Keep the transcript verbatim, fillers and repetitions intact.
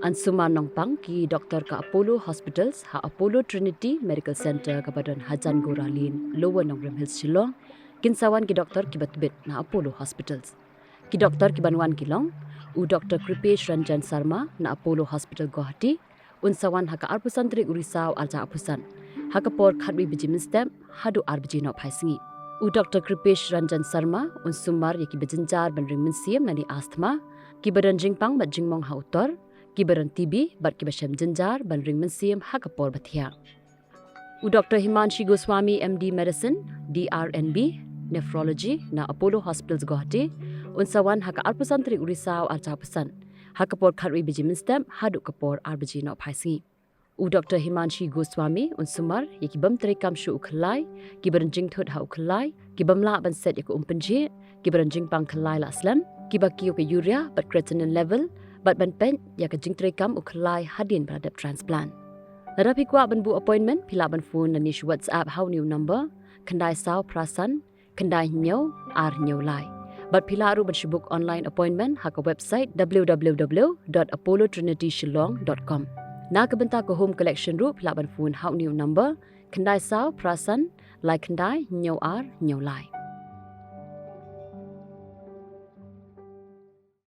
Yn sumar nongpang ki doktor ka Apollo Hospitals ha Apollo Trinity Medical Centre kaba don ha Jangora Lane, Lower Nongrim Hills, Shillong. Kin sa wan ki doktor kiba tbit na Apollo Hospitals. Ki doktor kiban wan ki long u Doktor Kripesh Ranjan Sharma na Apollo Hospital, Guwahati, un sa wan ha ka arphew san tarik u Risaw arhajar arphew san ha ka por khatwei baje mynstep haduh ar baje nohphai sngi. U Doktor Kripesh Ranjan Sharma un sumar ïa kiba jynjar ban ring mynsiem lane asthma, kiba don jingpang bad jingmong ha utor, kiba don T B bad kiba shem jynjar ban ring mynsiem ha ka por bathiah. U Doktor Himanshi Goswami, M D Medicine, D R N B, Nephrology na Apollo Hospitals, Guwahati, un sa wan ha ka arphew san tarik u Risaw arhajar arphew san ha ka por khatwei baje mynstep haduh ka por ar baje nohphai sngi. U Doktor Himanshi Goswami un sumar ïa ki bym treikam shuh u khyllai, kiba don jingthut ha u khyllai, ki bym lah ban set ïa ka um pynjhieh, kiba don jingpang khyllai la slem, kiba kiew ka urea bad creatinine level, bad ban peit ïa ka jingtreikam u khyllai hadien ba la dep transplant. Lada phi kwah ban buh appointment, phi lah ban phone lane shu WhatsApp ha une u number: khyndai saw phra san khyndai hynñiew ar hynñiew lai. Bad phi lah ruh ban shu book online appointment ha ka website w w w dot apollo trinity shillong dot com. Na ka bynta ka home collection ruh, phi lah ban phone ha une u number: khyndai saw phra san lai khyndai hynñiew ar hynñiew lai.